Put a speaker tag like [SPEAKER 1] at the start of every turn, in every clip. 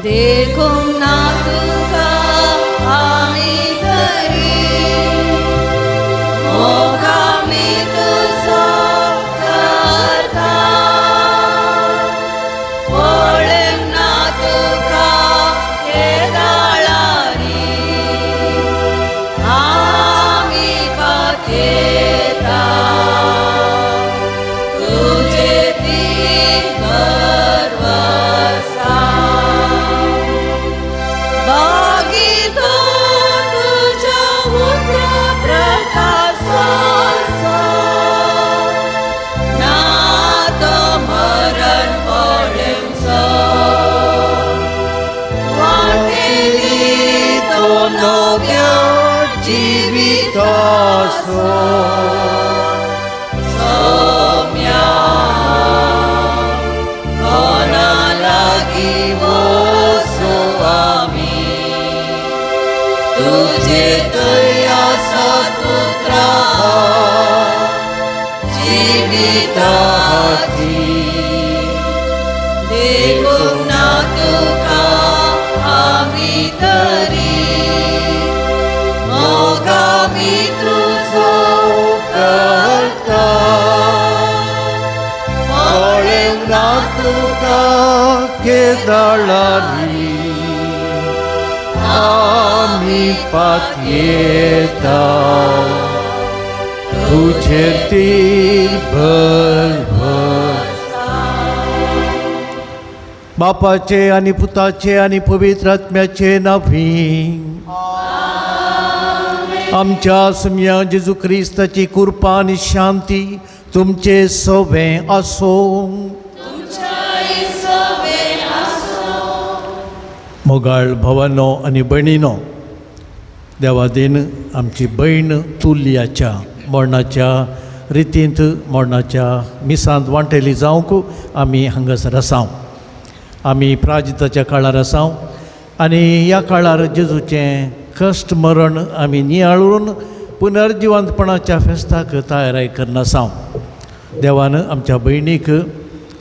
[SPEAKER 1] देखूंक ना तुका आमी तरी मोग आमी तुजो करता पळेवंक ना तुका केदाळांनी आमी पातयेता तुजे ती भरवसा बागीतो तुज्या उतरा प्रकाशाचो ना तो मरण पळेवचो वाटेली तो नव्या जिविताचो सोम्या कोणा लागीं वचूं आमी तुजे थंय आसा पुत्रा जिविताची देखूंक ना तुका आमी तरी मोग आमी तुजो करता
[SPEAKER 2] पळेवंक ना तुका केदाळांनी आमी पातयेता तुजेर ती भरवसा. बापाचे आनी पुताचे आनी पवित्र आत्म्याचे नांवी आमच्या सुम्या जेजू क्रिस्ताची कृपा आनी शांती तुमचे सवें आसूं. मोगाळ भवानो आनी भयणीनो, देवादीन आमची भयण तुल्याच्या मरणाच्या रितींत मरणाच्या मिसांत वांटेली जावंक आमी हांगासर आसाव. आमी प्राजिताच्या काळार आसाव आनी ह्या काळार जेजूचें कश्ट मरण आमी नियाळून पुनर्जिवंतपणाच्या फेस्ताक तयाराय करून आसाव. देवान आमच्या भयणीक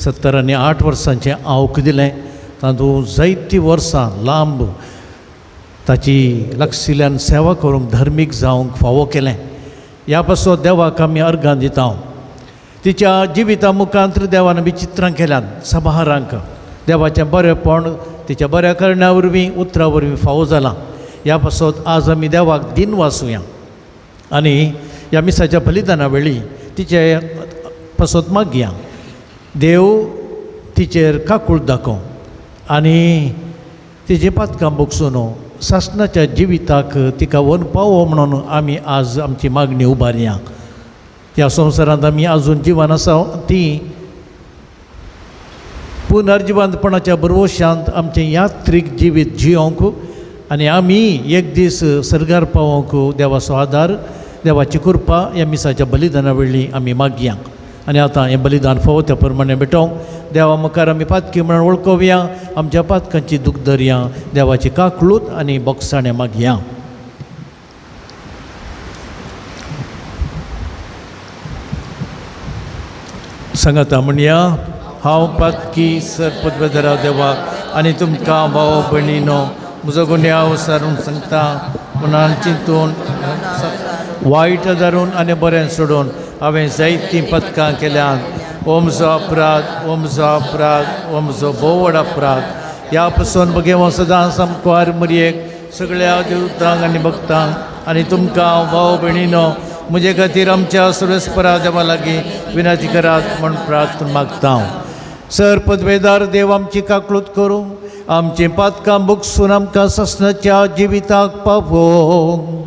[SPEAKER 2] 70 आनी 8 वर्सांचें आवक दिलें. तातूंत जायतीं वर्सां लांब ताची लागशिल्ल्यान सेवा करूंक धर्मीक जावंक फावो केलें. ह्या पासत देवाक आमी अर्गां दिता. तिच्या जिविता मुखांत देवान विचित्रां केल्यात सभारांक. देवाचें बरेंपण तिच्या बऱ्या करण्या वरवीं उतरां वरवीं फावो जालां. ह्या पासत आज आमी देवाक दिन वाचुया आनी ह्या मिसाच्या बलिदाना वेळी तिचे पासत मागया देव तिचेर काकूळ दाखोवं आनी तिजें पातकां भोगसून सासणाच्या जिविताक तिका व्हरून पावो म्हणून आमी आज आमची मागणी उबारया. ह्या संवसारांत आमी आजून जिवन आसा ती पुनर्जिवंतपणाच्या भरवशांत आमचें यात्रीक जिवीत जियोंक आनी आमी एक दीस सर्गार पावोंक देवाचो आदार देवाची कृपा ह्या मिसाच्या बलिदाना वेळी आमी मागया. आनी आतां हें बलिदान फावो त्या प्रमाणे भेटोवंक देवा मुखार आमी पातकी म्हणून वळखोवया. आमच्या पातकांची दूख धरया, देवाची काकळूत आनी बोगसाणें मागया. सांगाता म्हणया, हांव पातकी सरपदरा देवाक आनी तुमकां भाव भयणीनो म्हजो गुन्यांव सारून सांगता. मनान चिंतून वायट धरून आनी बरें सोडून हांवें जायतीं पदकां केल्यांत. हो म्हजो अपराध, हो म्हजो अपराध, हो म्हजो भोव व्हड अपराध. ह्या पसून म्हगे सदां सामकार मरयेक सगळ्या देवतांक आनी भक्तांक आनी तुमकां भाव भयणीनो म्हजे खातीर आमच्या सर्वेस्परा देवा लागीं विनंती करात म्हूण प्रार्थना मागता. सर पदवेदार देव आमची काकळूत करूं, आमचीं पातकां भोगसून आमकां सासणाच्या जिविताक पावोवं.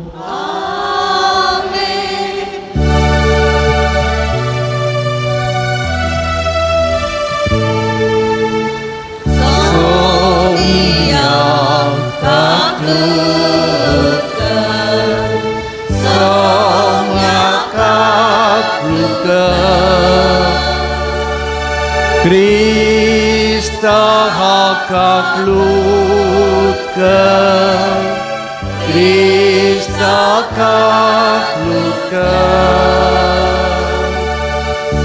[SPEAKER 2] Krista kakluk कर, Krista kakluk कर,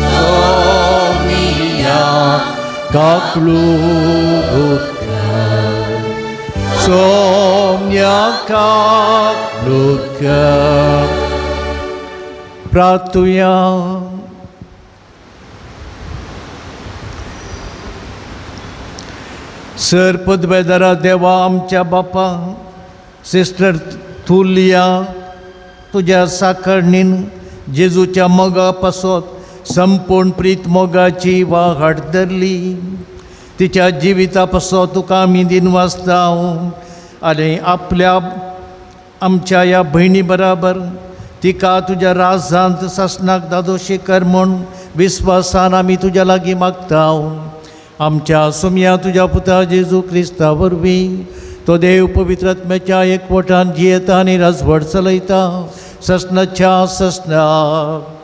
[SPEAKER 2] Somia kakluk कर. सोम्या काकलूत कर. प्रार्थुया. सर पदवेदारा देवा आमच्या बापा सिस्टर तुलिया तुज्या साखरणीन जेजूच्या मोगा पासत संपूर्ण प्रीत मोगाची वाट धरली. तिच्या जिविता पासत तुका आमी दिनवासता आनी आपल्या आमच्या ह्या भयणी बराबर तिका तुज्या राजांत सासणाक दादोशी कर म्हूण विस्वासान आमी तुज्या लागीं मागता. आमच्या सुमया तुज्या पुता जेजू क्रिस्ता वरवीं तो देव पवित्र आत्म्याच्या एकवटान जियेता आनी राजवट चलयता ससनाच्या ससनाक.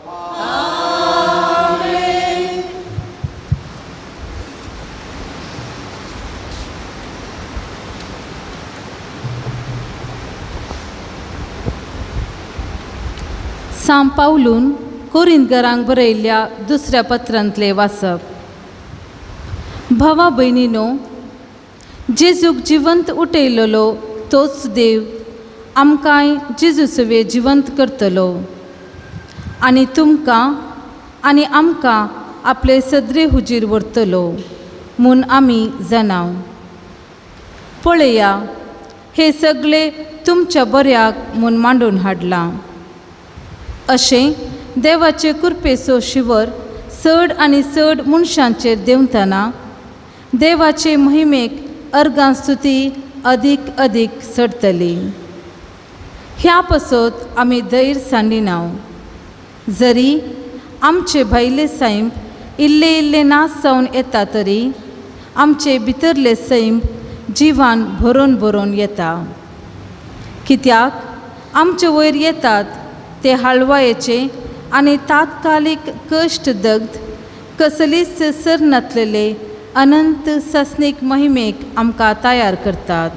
[SPEAKER 3] सांव पावलून कोरिंतगरांक बरयल्ल्या दुसऱ्या पत्रांतलें वाचप. भावा भयणीनो, जेजूक जिवंत उठयलेलो तोच देव आमकांय जेजू सवे जिवंत करतलो आनी तुमकां आनी आमकां आपले सदरे हुजीर व्हरतलो म्हूण आमी जाणाव. पळया, हे सगळे तुमच्या बऱ्याक म्हूण मांडून हाडलां. अशें देवाचे कृपेचो शिवर चड आनी चड मनशांचेर देंवतना देवाचे महिमेक अर्गां स्तुती अदीक अदीक चडतली. ह्या पासत आमी धैर्य सांडिनाव. जरी आमचे भायले सैम इल्ले इल्ले नाश जावन येता तरी आमचे भितरले सैम जिवान भरोन भरोन येता. कित्याक आमचे वयर येतात ते हालवायेचे आनी तात्कालीक कश्ट दग्ध कसलीच सर नासलेले अनंत सासणीक महिमेक आमकां तयार करतात.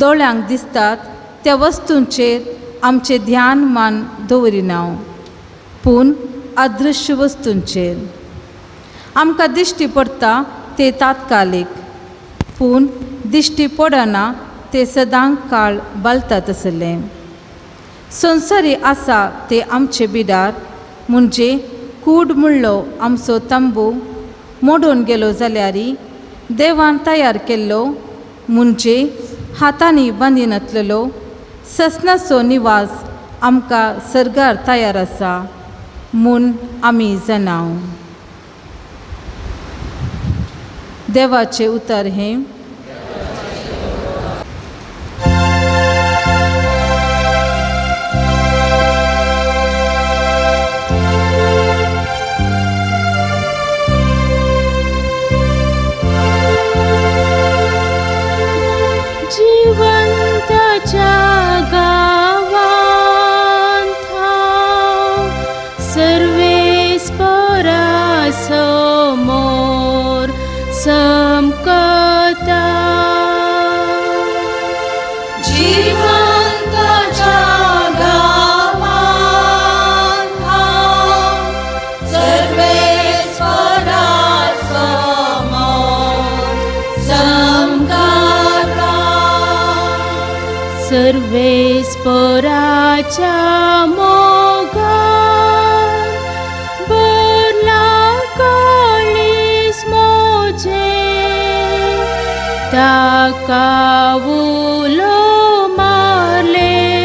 [SPEAKER 3] दोळ्यांक दिसतात त्या वस्तूंचेर आमचें ध्यान मान दवरिना, पूण अदृश्य वस्तूंचेर. आमकां दिश्टी पडटा ते तात्कालीक, पूण दिश्टी पडना ते सदांक काळ बालतात आसलें. संवसारी आसा ते आमचे बिडार म्हणजे कूड म्हणलो आमचो तंबू मोडून गेलो जाल्यार देवान तयार केल्लो म्हणजे हातांनी बांदिनातलेलो ससनाचो निवास आमकां सर्गार तयार आसा म्हूण आमी जाणाव. देवाचें उतर हें.
[SPEAKER 4] जिवंताच्या गावांत हांव सर्वेस्परा समोर समकता.
[SPEAKER 1] जिवंताच्या गावांत हांव सर्वेस्परा समोर समकता.
[SPEAKER 4] सर्वेस्पराच्या मोगान भरला काळीज म्हजें, ताका उलो मारलेल्यान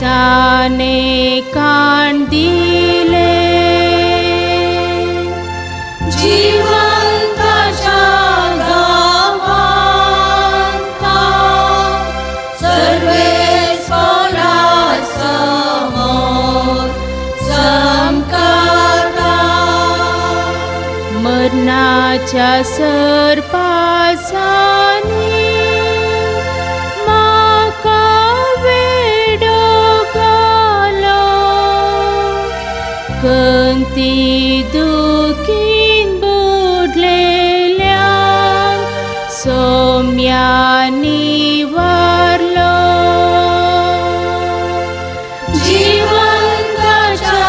[SPEAKER 4] ताणें कान दिलें.
[SPEAKER 1] जिवंताच्या गावांत हांव सर्वेस्परा समोर समकता.
[SPEAKER 4] मरणाच्या सरपासांनी म्हाका वेडो घालो, कंती दुखीन बुडलेल्यांक सोम्यांनी वारलो.
[SPEAKER 1] जिवंताच्या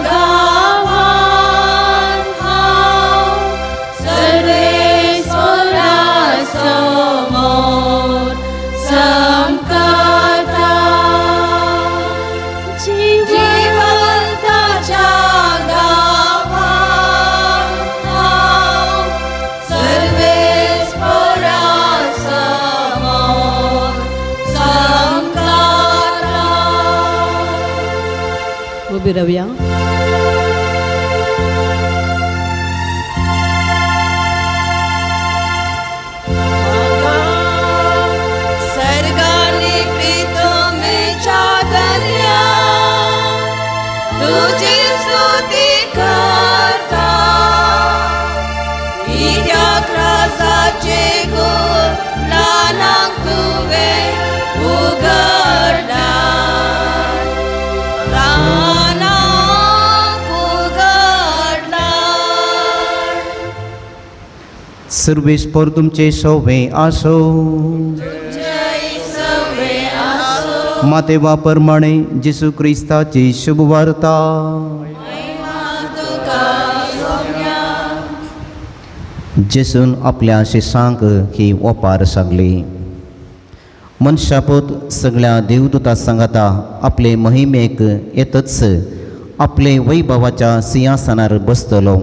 [SPEAKER 1] गावांत हांव सर्वेस्परा समोर
[SPEAKER 5] उबी रावया.
[SPEAKER 1] तुझी स्तुती करता ह्या क्रासाचे गुण ल्हानांक तुवें उगडला, ल्हानांक उगडला.
[SPEAKER 6] सर्वेस्पर तुमचे सवे आसो. मातेवा प्रमाणे जेसू क्रिस्ताची शुभवार्ता. जेसून आपल्या शिसांक ही ओपार सांगली. मनशापूत सगळ्या देवदूता सांगाता आपले महिमेक येतच आपले वैभवाच्या सिंहासनार बसतलो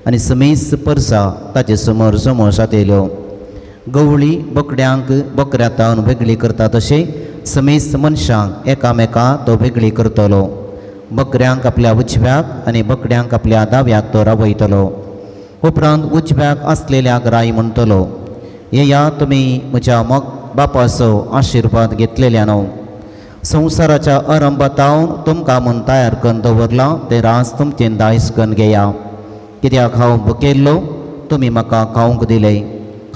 [SPEAKER 6] आनी समेस्त परसा ताचे समोर जमो जातल्यो. गवळी बोकड्यांक बोकऱ्या तावन वेगळी करता तशें समेस्त मनशांक एकामेका तो वेगळी करतलो. बकऱ्यांक आपल्या उजव्याक आनी बकड्यांक आपल्या दाव्याक तो रावयतलो. उपरांत उजव्याक आसलेल्याक राय म्हणटलो, येया तुमी म्हज्या बापाचो आशिर्वाद घेतलेल्यानो, संवसाराच्या आरंभातावन तुमकां म्हूण तयार करून दवरलां तें रास तुमचें दायज करून घेया. कित्याक हांव भुकेल्लो तुमी म्हाका खावंक दिलें,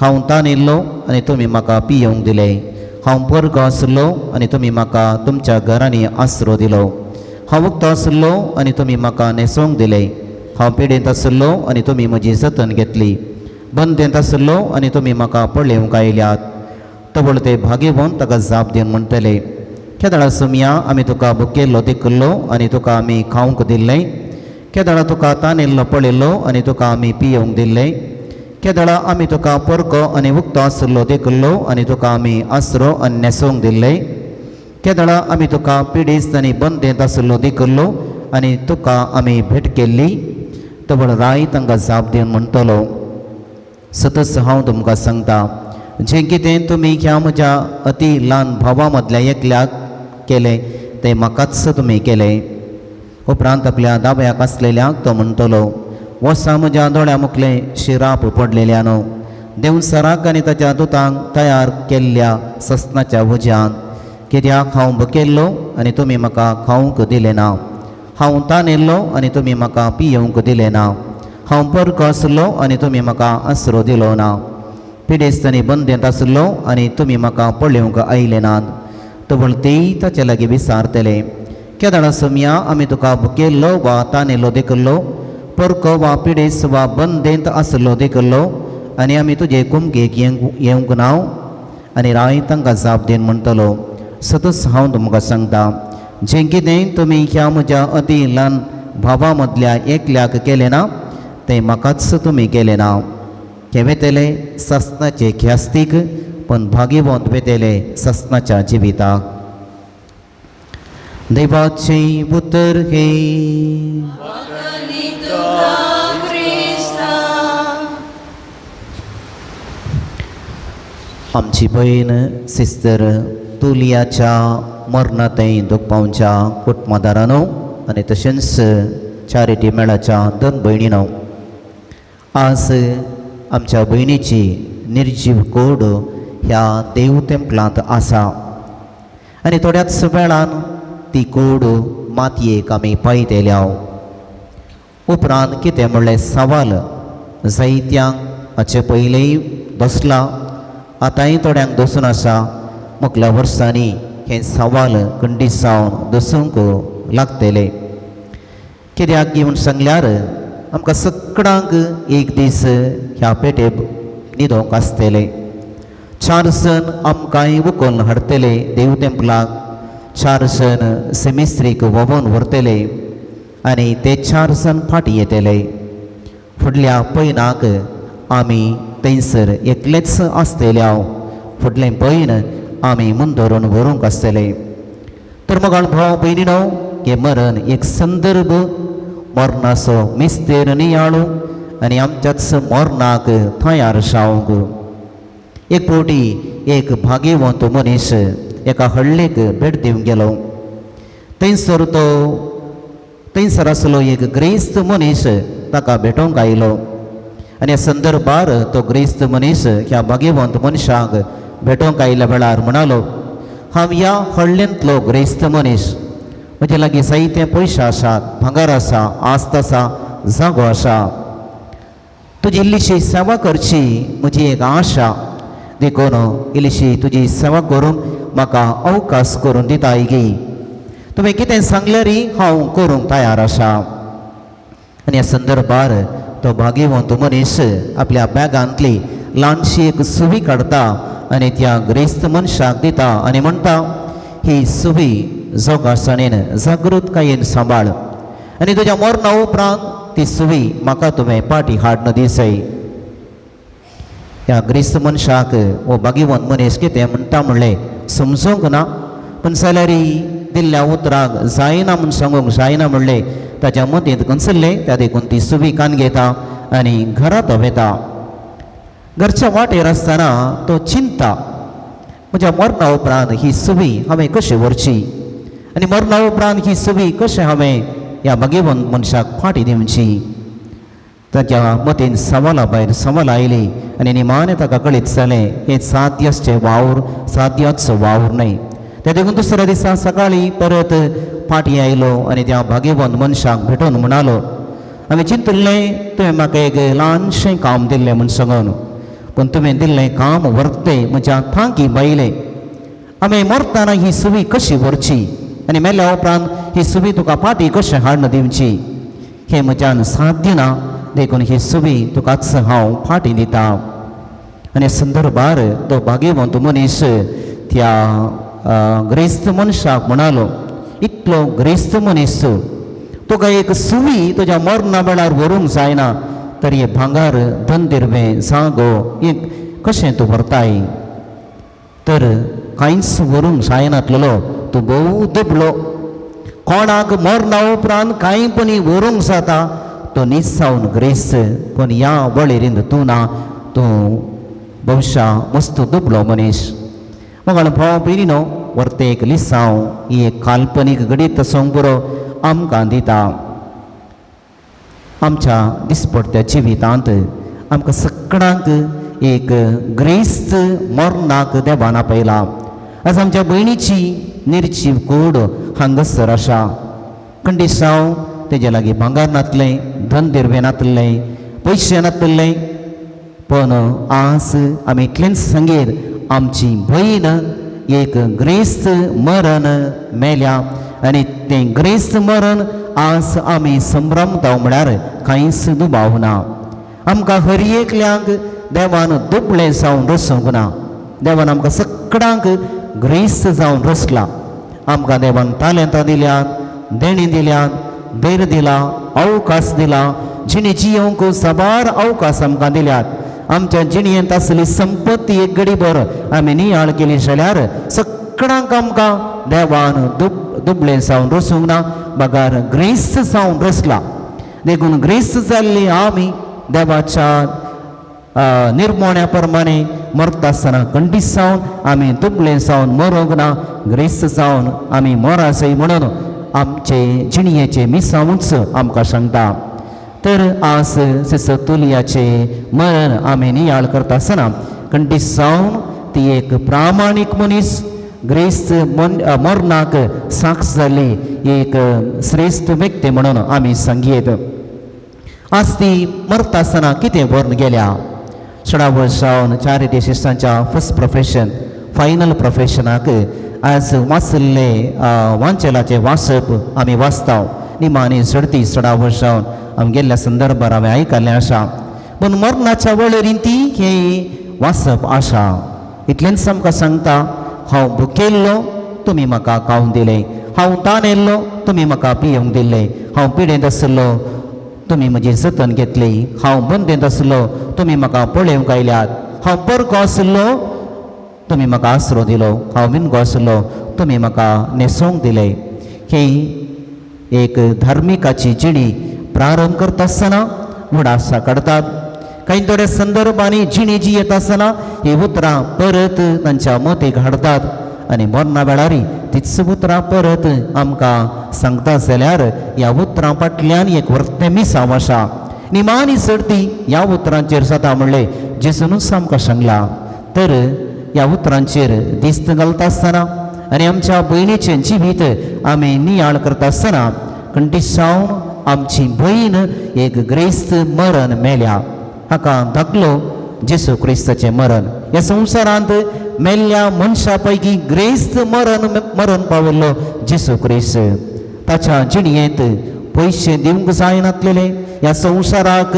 [SPEAKER 6] हांव तानेल्लो आनी तुमी म्हाका पियोवंक दिलें, हांव परको आसलो आनी तुमी म्हाका तुमच्या घरांनी आसरो दिलो, हांव उक्तो आसलो आनी तुमी म्हाका न्हेसोवंक दिलें, हांव पिडेंत आसलो आनी तुमी म्हजी जतन घेतली, बंदेंत आसलो आनी तुमी म्हाका पळोवंक आयल्यात. तवळ ते भागेवन ताका जाप दिवन म्हणटले, केदळा सोमया आमी तुका भुकेल्लो देखिल्लो आनी तुका आमी खावंक दिल्लें, केदळा तुका तानेल्लो पळयल्लो आनी तुका आमी पियोवंक दिल्लें, केदळा आमी तुका परको आनी उक्तो आसलो देखिल्लो आनी तुका आमी आसरो आनी न्हेसोवंक दिल्लें, केदळा आमी तुका पिडेस्त आनी बंदेंत आसलो देखिल्लो आनी तुका आमी भेट केल्ली. तवळ राय तांकां जाप दिवन म्हणटलो, सतच हांव तुमकां सांगता, जें कितें तुमी ह्या म्हज्या अती ल्हान भावा मदल्या एकल्याक केलें तें म्हाकाच तुमी केलें. उपरांत आपल्या दाव्याक आसलेल्याक तो म्हणटलो, वसा म्हज्या दोळ्या मुखले शिराप पडलेल्यानो, देवसराक आनी ताच्या दुतांक तयार केल्ल्या ससनाच्या उज्यांत, कित्याक हांव भुकेल्लो आनी तुमी म्हाका खावंक दिलें ना, हांव तानेल्लो आनी तुमी म्हाका पियोवंक दिलें ना, हांव परको आसलो आनी तुमी म्हाका आसरो दिलो ना, पिडेस्त आनी बंदेंत आसलो आनी तुमी म्हाका पळोवंक आयले नात. तवळ तेय ताचे लागीं विचारतले, केदळा सोमया आमी तुका भुकेल्लो वा तानेल्लो देखिल्लो, परको वा पिडेस्त वा बंदेंत आसलो देखिल्लो आनी आमी तुजे कुमकेक येवंक ना? आनी राय तांकां जाप दिवन म्हणटलो, सतच हांव तुमकां सांगता, जें कितें तुमी ह्या म्हज्या अती ल्हान भावा मदल्या एकल्याक केलें ना तें म्हाकाच तुमी केलें ना. हें वेतले सासनाचे ख्यास्तीक, पण भागेवंत वेतले सासनाच्या जिविताक. देवाचें उतर हें. आमची भयण सिस्टर तुलियाच्या मरणांतय दुखपावच्या कुटुंबादारांनो आनी तशेंच चॅरिटी मेळाच्या दोन भयणीनो, आज आमच्या भयणीची निर्जीव कोड ह्या देव तेंपलांत आसा आनी थोड्याच वेळान ती कोड मातयेक आमी पायतल्या. उपरांत कितें म्हणलें सवाल जायत्यांक हाचे पयलीं दसला, आतांय थोड्यांक दसून आसा. मुखल्या वर्सांनी हें सवाल खंडीत जावन दसूंक लागतलें. कित्याक घेवन सांगल्यार आमकां सगळ्यांक एक दीस ह्या पेटे न्हिदोंक आसतलें. चार जण आमकांय उखलून हाडटले देव तेंपलाक, चार जण सेमिस्त्रीक व्होंवोन व्हरतले आनी ते चार जण फाटीं येतले. फुडल्या पयनाक आमी थंयसर एकलेच आसतले, फुडलें पयन आमी मुंदरून व्हरूंक आसतले. तर मगाळ भाव भयणीनो, हें मरण एक संदर्भ, मरणाचो मिस्तेर नियाळू आनी आमच्याच मरणाक तयार जावंक. एक फावटी एक भाग्यवंत मनीस एका हळ्ळेक भेट दिवंक गेलो. थंयसर तो थंयसर आसलो एक ग्रेस्त मनीस ताका भेटोवंक आयलो आनी ह्या संदर्भार तो ग्रेस्त मनीस ह्या भाग्यवंत मनशाक भेटोवंक आयिल्ल्या वेळार म्हणालो, हांव ह्या हळ्ळेंतलो ग्रेस्त मनीस, म्हजे लागीं जायते पयशे आसात, भांगर आसा, आस्त आसा, जागो आसा, तुजी इल्लीशी सेवा करची म्हजी एक आशा, देखून इल्लीशी तुजी सेवा करून म्हाका अवकाश करून दिताय गी, तुवें कितें सांगल्यार हांव करूंक तयार आसा। आनी ह्या संदर्भार तो भाग्यवंत मनीस आपल्या बॅगांतली ल्हानशी एक सुवी काडटा आनी त्या ग्रेस्त मनशाक दिता आनी म्हणटा, ही सुवी जोगासाणेन जागृतकायेन सांबाळ आनी तुज्या मरणा उपरांत ती सुवी म्हाका तुवें पाटी हाडन दिसय। ह्या ग्रेस्त मनशाक हो भाग्यवंत मनीस कितें म्हणटा म्हणलें समजूंक ना, पूण जाल्यार दिल्ल्या उतराक जायना म्हूण सांगूंक जायना म्हणलें ताच्या मतींत गंचल्लें। त्या देखून ती सुवी कान घेता आनी घरांत वेता। घरच्या वाटेर आसतना तो चिंता, म्हज्या मरणा उपरांत ही सुवी हांवें कशी व्हरची आनी मरणा उपरांत ही सुवी कशें हांवें ह्या भाग्यवंत मनशाक फाटी दिवची। ताच्या मतीन सवाला भायर सवाल आयली आनी निमाणें ताका कळीत जालें हें साद्याचें वावर, साद्याचो वावर न्हय। त्या देखून दुसऱ्या दिसा सकाळीं परत फाटीं आयलो आनी त्या भाग्यवंत मनशाक भेटोवन म्हणालो, हांवें चिंतिल्लें तुवें म्हाका एक ल्हानशें काम दिल्लें म्हूण सांगून, पूण तुवें दिल्लें काम व्हरतें म्हज्या थांकी भायलें, हांवें मरतना ही सुवी कशी व्हरची आनी मेल्या उपरांत ही सुवी तुका फाटीं कशें हाडून दिवची, हें म्हज्यान साध्य ना, देखून ही सुवी तुकाच हांव फाटीं दिता। आनी संदर्भार तो भाग्यवंत मनीस त्या ग्रेस्त मनशाक म्हणालो, इतलो ग्रेस्त मनीस तुका एक सुवी तुज्या मरणा वेळार व्हरूंक जायना, तर हे भांगर धनदिरवें जागो एक कशें तूं व्हरताय, तर कांयच व्हरूंक जायनातलेलो तूं भोव दुबलो, कोणाक मरणा उपरांत कांय पण व्हरूंक जाता तो निसावन ग्रेस्त, पूण ह्या वळेरींत तूं ना, तूं भोवशा मस्त दुबलो मनीस। मगळ भाव भयणीनो, वर्ते एक लिसांव ही एक काल्पनीक घडीत आसूंक पुरो आमकां दिता। आमच्या दिसपडट्या जिवितांत आमकां सगळ्यांक एक ग्रेस्त मरणाक देवान आपयला। आज आमच्या भयणीची निर्जीव कूड हांगासर आसा, कंडिसांव तेजे लागीं भांगर नातलें, धन दिरवें नातलें, पयशे नातलें, पण आज आमी इतलेंच सांगीत आमची भयण एक ग्रेस्त मरण मेल्या आनी तें ग्रेस्त मरण आज आमी संभ्रमता म्हळ्यार कांयच दुबाव ना। आमकां हर एकल्यांक देवान दुबळें जावन रसूंक ना, देवान आमकां सगळ्यांक ग्रेस्त जावन रचला। आमकां देवान तालेंतां दिल्यात, देणीं दिल्यात, धैर्य दिला, अवकाश दिला, जिणे जियोंक साबार अवकाश आमकां दिल्यात। आमच्या जिणेंत आसली संपत्ती एक घडीभर आमी नियाळ केली जाल्यार सगळ्यांक आमकां देवान दुबळें जावन रसूंक ना, बगर ग्रेस्त जावन रचला। देखून ग्रेस्त जाल्ली आमी देवाच्या निर्मोण्या प्रमाणे मरता आसतना खंडीत जावन आमी दुबळें जावन मरूंक ना, ग्रेस्त जावन आमी मरासय म्हणून आमचे जिणयेचे मिसांवूच आमकां सांगता। तर आज तुलयाचे मरण आमी नियाळ करता आसतना खंडीत जावन ती एक प्रामाणीक मनीस ग्रेस्त मरणाक साक्ष जाल्ली एक श्रेश्ठ व्यक्ती म्हणून आमी सांगयेत। आज ती मरता आसतना कितें व्हरून गेल्या, 16 वर्सां जावन चॅरिटी सिस्टरांच्या फर्स्ट प्रोफेशन फायनल प्रोफेशनाक आज वाचिल्लें वांचेलाचें वाचप आमी वाचता। निमाणी चडती 16 वर्सां जावन आमी गेल्ल्या संदर्भार हांवें आयकल्लें आसा, पूण मरणाच्या वळेरीन ती हें वाचप आसा। इतलेंच आमकां सांगता, हांव भुकेल्लो तुमी म्हाका खावंक दिलें, हांव तानेल्लो तुमी म्हाका पिवंक दिलें, हांव पिडेंत आसलो तुमी म्हजी जतन घेतली, हांव बंदेंत आसलो तुमी म्हाका पळोवंक आयल्यात, हांव परको आसलो तुमी म्हाका आसरो दिलो, हांव विनगो आसलो तुमी म्हाका न्हेसोवंक दिलें। ही एक धार्मिकाची जिणी प्रारंभ करता आसतना उडासा काडतात। कांय थोड्या संदर्भांनी जिणी जी येता आसतना ही उतरां परत तांच्या मतीक हाडतात आनी मरणा वेळार तीच उतरां परत आमकां सांगता जाल्यार ह्या उतरां फाटल्यान एक वर्तें मिसांव आसा. निमाणी सर्ती ह्या उतरांचेर जाता म्हणलें जेजूनच आमकां सांगलां. तर ह्या उतरांचेर दिस्त घालता आसतना आनी आमच्या भयणीचें जिवीत आमी नियाळ करता आसतना कंडिसावन आमची भयण एक ग्रेस्त मरण मेल्या. हाका धाकलो जेजू क्रिस्ताचें मरण. ह्या संवसारांत मेल्ल्या मनशा पैकी ग्रेस्त मरण मरण पाविल्लो जेजू क्रिस्त. ताच्या जिणयेंत पयशे दिवंक जायनातलेले, ह्या संवसाराक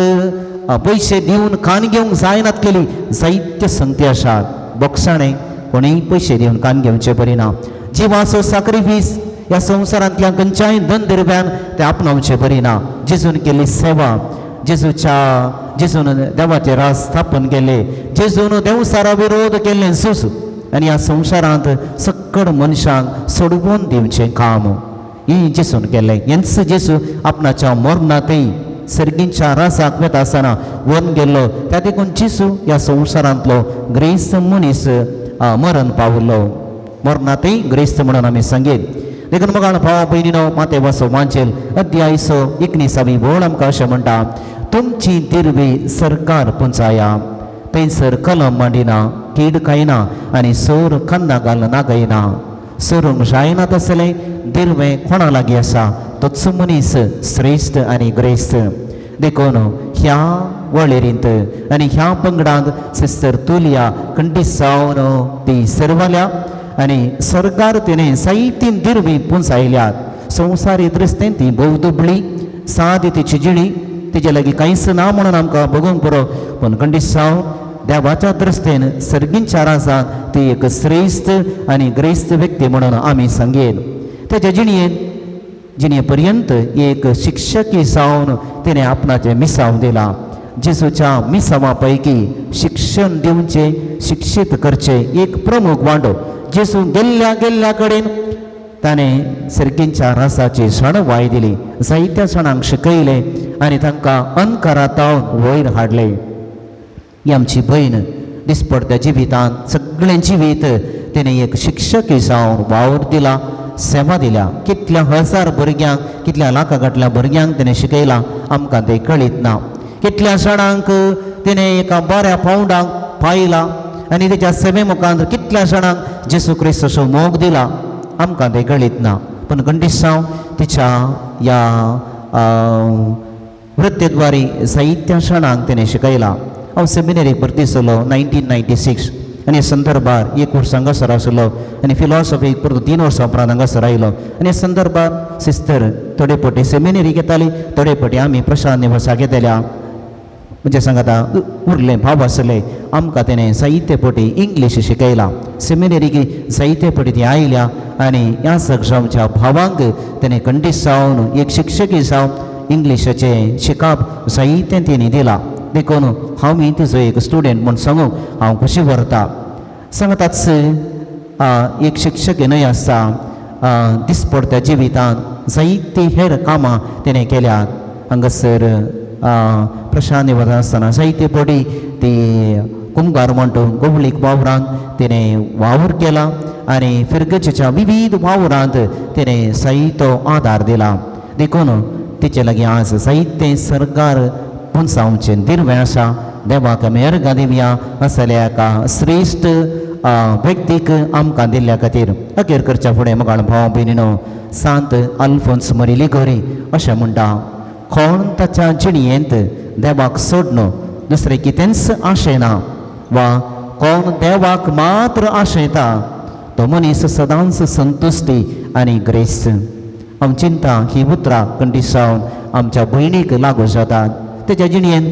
[SPEAKER 6] पयशे दिवन कान घेवंक जायनातलेली जायते संगती आसात. बोगसाणें कोणीय पयशे दिवन कान घेवचे बरी ना. जिवाचो साक्रिफीस ह्या संवसारांतल्या खंयच्याय धंदरव्यान ते आपणावचे बरी ना. जेजून केल्ली सेवा, जेजून देवाचें राज स्थापन केलें, जेजून देवसारा विरोध केल्लें झूज आनी ह्या संवसारांत सकड मनशांक सोडवून दिवचें काम हें जेजून केलें. हेंच जेजू आपणाच्या मरणांतय सर्गींच्या राजाक वता आसतना व्हरून गेल्लो. त्या देखून जेजू ह्या संवसारांतलो ग्रेस्त मनीस मरण पावलो. मरणांतय ग्रेस्त म्हणून आमी सांगीत. देखून मोगाळ भावा भयणीनो, मातेवाचो वांचेल अध्याय 19 वळ आमकां अशें म्हणटा, तुमची दिरवी सरकार पुंचाया, थंयसर कलम मांडिना, कीड खायना आनी सोर कन्ना घाल नागयना. सोरूंक जायना तसलें दिरवें कोणा लागीं आसा तोच मनीस श्रेश्ठ आनी ग्रेस्त. देखून ह्या वळेरींत आनी ह्या पंगडांत सिस्टर तुलिया कंडिसावन ती सर्वाल्या आनी सरकार तिणें जायतीं दिरवी पुंजायल्यात. संवसारी दृश्टेन ती भोव दुबळी, सादी तिची जिणी, तिचे लागीं कांयच ना म्हणून आमकां बगूंक पुरो, पूण कंडिसांव देवाच्या दृश्टेन सर्गींच्या राजांत ती एक श्रेश्ठ आनी ग्रेस्त व्यक्ती म्हणून आमी सांगेन. तेच्या जिणयेन जिणे पर्यंत एक शिक्षकी जावन तिणें आपणाचें मिसांव दिलां. जेजूच्या मिसांवा पैकी शिक्षण दिवचें, शिक्षीत करचें एक प्रमुख वांडो. जेजू गेल्ल्या गेल्ल्या कडेन ताणें सर्गींच्या रासाची सणवाय दिली, जायत्या जाणांक शिकयलें आनी तांकां अंधकारांत वयर हाडलें. ही आमची भयण दिसपडत्या जिवितांत सगळें जिवीत तिणें एक शिक्षकी जावन वावर दिला, सेवा दिल्या. कितल्या हजार भुरग्यांक, कितल्या लाखां गांठल्या भुरग्यांक तिणें शिकयलां आमकां तें कळीत ना. कितल्या जाणांक तिणें एका बऱ्या पावंडाक पायला आनी तेच्या सेवे मुखार कितल्या जाणांक जेजू क्रिस्ताचो मोग दिला आमकां तें कळीत ना. पूण कंडिसांव तिच्या ह्या वृत्तेद्वारे जायत्या जाणांक तिणें शिकयलां. हांव सेमिनरीक भरती जालो 1996 आनी संदर्भार एक वर्स हांगासर आसलो आनी फिलॉसॉफीक परतून 3 वर्सां उपरांत हांगासर आयलो. आनी संदर्भार सिस्टर थोडे पटी सेमिनरी घेताली, थोडे पटी आमी प्रशांत निवासाक घेतल्या. म्हणजे सांगता उरलें भाव आसले आमकां तेणें जायते पटी इंग्लीश शिकयलां. सेमिनरीक जायते पटी ती आयल्या आनी ह्या सगळ्या भावांक तेणें कंडिसावन एक शिक्षकी जावन इंग्लिशाचें शिकप जायतें तेणी दिलां. देखून हांव तिजो एक स्टुडंट म्हूण सांगूंक हांव खुशी व्हरता. सांगताच एक शिक्षक न्हय आसता दिसपडत्या जिवितांत जायतीं हेर कामां तेणें केल्यात. हांगासर प्रशांत निवास आसतना जायते पटी ती कुमगार म्हणटू गोवळीक वावरांत तिणें वावर केला आनी फिरगचेच्या विविध वावरांत तिणें जायतो आदार दिला. देखून तिचे लागीं आज जायतें सरकार पुंजावचें दिरवें आसा. देवाक आमी अर्गां दिवया असल्या एका श्रेश्ठ व्यक्तीक आमकां दिल्ल्या खातीर. अखेर करच्या फुडें मोगाळ भाव भयणीनो, सांत अल्फोन्स मरी लिगोरी अशें म्हणटा, कोण ताच्या जिणयेंत देवाक सोडन दुसरें कितेंच आशयना वा कोण देवाक मात्र आशयता तो मनीस सदांच संतुश्टी आनी ग्रेस्त. हांव चिंता ही उतरां कंडिसावन आमच्या भयणीक लागू जातात. तेच्या जिणयेन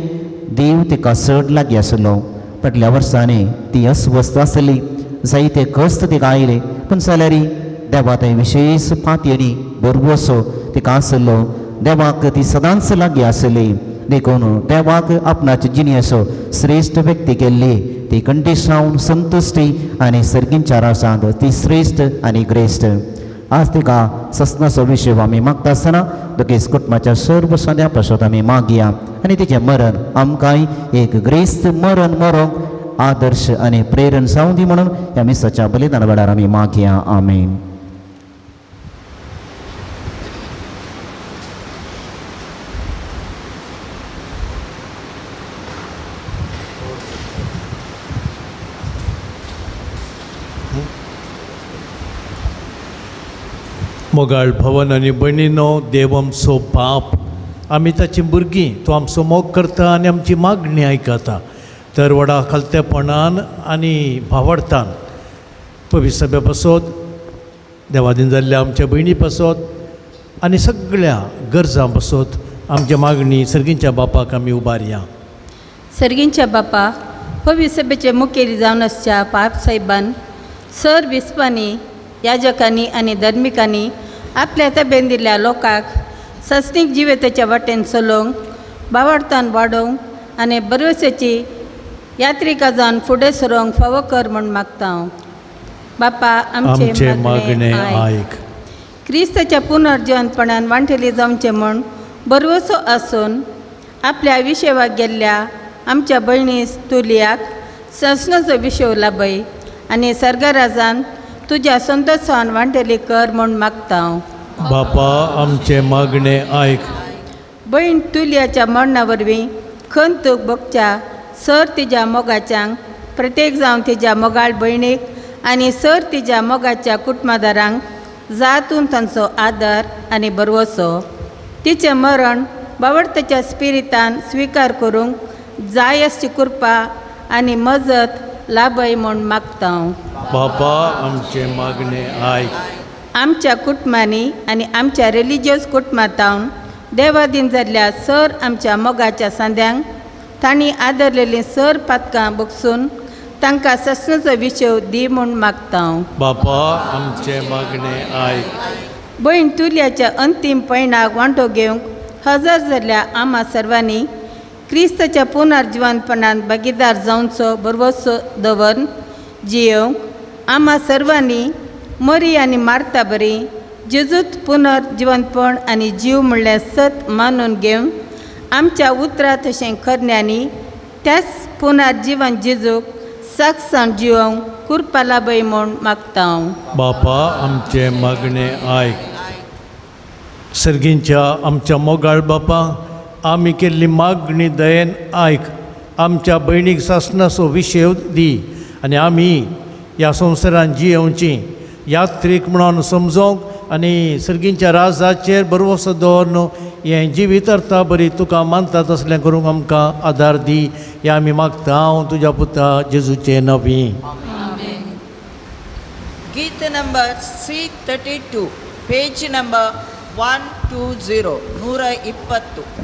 [SPEAKER 6] देव तिका चड लागीं आसलो. फाटल्या वर्सांनी ती अस्वस्थ आसली, जायते कश्ट तिका आयले, पूण जाल्यार देवा थंय विशेश पातयेनी भरवसो तिका आसलो. देवाक ती सदांच लागीं आसली. देखून देवाक आपणाचे जिणयेचो श्रेश्ठ व्यक्ती केल्ली ती कंडिसावन संतुश्टी आनी सर्गींच्या राजांत ती श्रेश्ठ आनी ग्रेश्ठ. आज तिका ससनाचो विशय आमी मागता आसतना दुखेस्त कुटुंबाच्या सर्व सद्या पासत आमी मागया आनी तिचें मरण आमकांय एक ग्रेस्त मरण मरोंक आदर्श आनी प्रेरण जावं दी म्हणून ह्या मिसाच्या बलिदाना वेळार आमी मागया. आमेन.
[SPEAKER 2] मोगाळ भवन आनी भयणीनो, देव आमचो बाप, आमी ताची भुरगीं, तो आमचो मोग करता आनी आमची मागणी आयकता. तर व्हडा खालतेपणान आनी भावार्थान पवित्र सभे पासत, देवादीन जाल्ल्या आमच्या भयणी पासत आनी सगळ्या गरजां पासत आमच्या मागणी सर्गींच्या बापाक आमी उबारया.
[SPEAKER 3] सर्गींच्या बापा, पवित्र सभेचे मुखेली जावन आसच्या पाप साहेबान सर बिस्पांनी, याजकांनी आनी धर्मिकांनी आपल्या ताब्यान दिल्ल्या लोकांक सस्नीक जिविताच्या वाटेन चलोवंक, बावार्थान वाडोवंक आनी बरवसाची यात्रिका जावन फुडें सरोंक फावो कर म्हूण मागता हांव. बापा आमचें मागणें आयक. क्रिस्ताच्या पुनर्जिवनपणान वांटेली जावचें म्हूण बरवसो आसून आपल्या विशेवाक गेल्ल्या आमच्या भयणी तुलियाक ससनाचो विशेव लाभय आनी सर्गराजान तुज्या संतोषान वांटेली कर म्हूण मागता हांव.
[SPEAKER 2] बापा आमचें मागणें आयक.
[SPEAKER 3] भयण तुलियाच्या मरणा वरवीं खंत भोगच्या सर तिज्या मोगाच्यांक, प्रत्येक जावन तिज्या मोगाळ भयणीक आनी सर तिज्या मोगाच्या कुटुंबादारांक जातून तांचो आदर आनी भरवसो तिचें मरण बावडताच्या स्पिरितान स्विकार करूंक जाय आसची कृपा आनी मजत लाभय म्हूण मागता हांव.
[SPEAKER 2] बापा आमचें मागणें आयक.
[SPEAKER 3] आमच्या कुटुंबांनी आनी आमच्या रिलिजियस कुटुंबांतावन देवादीन जाल्ल्या सर आमच्या मोगाच्या सांद्यांक तांणी आदरलेलीं सर पातकां बगसून तांकां ससनाचो विशेव दी म्हूण मागता हांव.
[SPEAKER 2] बापा आमचें मागणें आयक.
[SPEAKER 3] भयण तुलियाच्या अंतीम पयणाक वांटो घेवंक हजर जाल्ल्या आमा सर्वांनी क्रिस्ताच्या पुनर्जिवनपणान भागीदार जावचो भरवसो दवरून जियेवंक आमा सर्वांनी मरी आनी मारता बरी जेजूत पुनर्जिवनपण आनी जीव म्हणल्यार सत मानून घेवन आमच्या उतरां तशें खरण्यांनी त्याच पुनर्जिवन जेजूक साक्षान जिवंक कृपा लाभय म्हूण मागता हांव.
[SPEAKER 2] बापा आमचें मागणें आयक. सर्गींच्या आमच्या मोगाळ बापा, आमी केल्ली मागणी दयेन आयक. आमच्या भयणीक सासणाचो विशेव दी आनी आमी ह्या संवसारान जियेवची यात्रीक म्हणून समजोंक आनी सर्गींच्या राजाचेर भरवसो दवरून हें जिवीत अर्था बरी तुका मानता तसलें करूंक आमकां आदार दी हें आमी मागता हांव तुज्या पुता जेजूचें नवी.
[SPEAKER 5] गीत नंबर C32, page number 120, 120.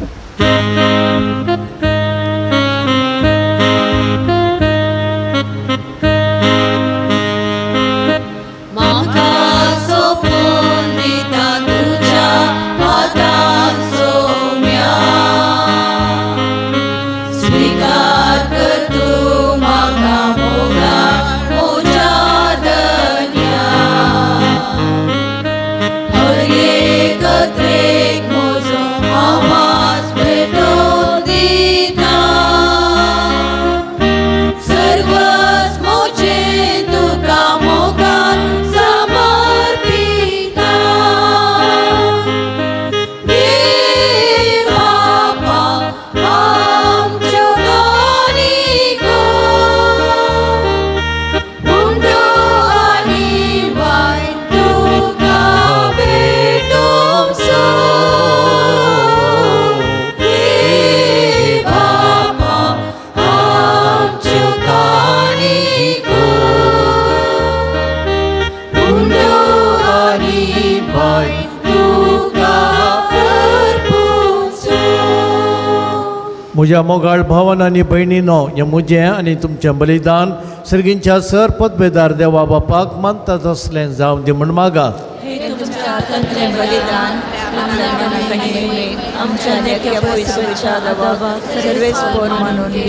[SPEAKER 2] म्हज्या मोगाळ भावन आनी भयणीनो, हें म्हजें आनी तुमचें बलिदान सर्गींच्या सर पदवेदार देवा बापाक मानता तसलें जावं दी म्हूण मागात.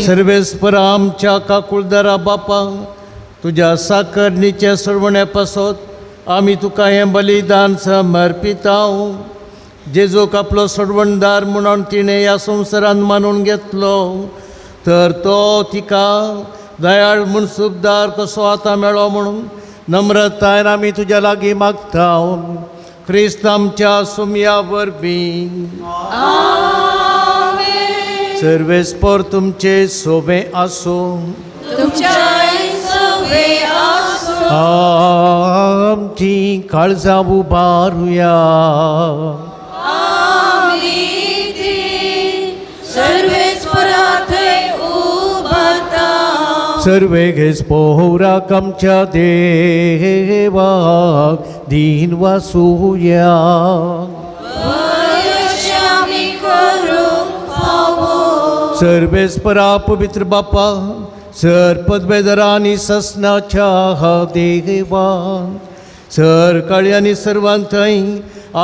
[SPEAKER 2] सर्वेस्पर आमच्या काकुळदारा बापा, तुज्या साकरणीचे सरवण्या पासत आमी तुका हें बलिदान समर्पितांव. जेजूक आपलो सोडवणदार म्हणून तिणें ह्या संवसारान मानून घेतलो तर तो तिका दयाळ मनसुबदार कसो आतां मेळो म्हणून नम्रतायन आमी तुज्या लागीं मागता. क्रिस्त आमच्या सुमया वरवीं. सर्वेस्पर तुमचे सोबे आसूं. आमची काळजां उबारुया. सर्वे घेस पोहराक आमच्या देवाक दीन वासुया. सर्वेस्परा पवित्र बापा सर पदवेदरा आनी ससनाच्या देवा सर काळी आनी सर्वांथंय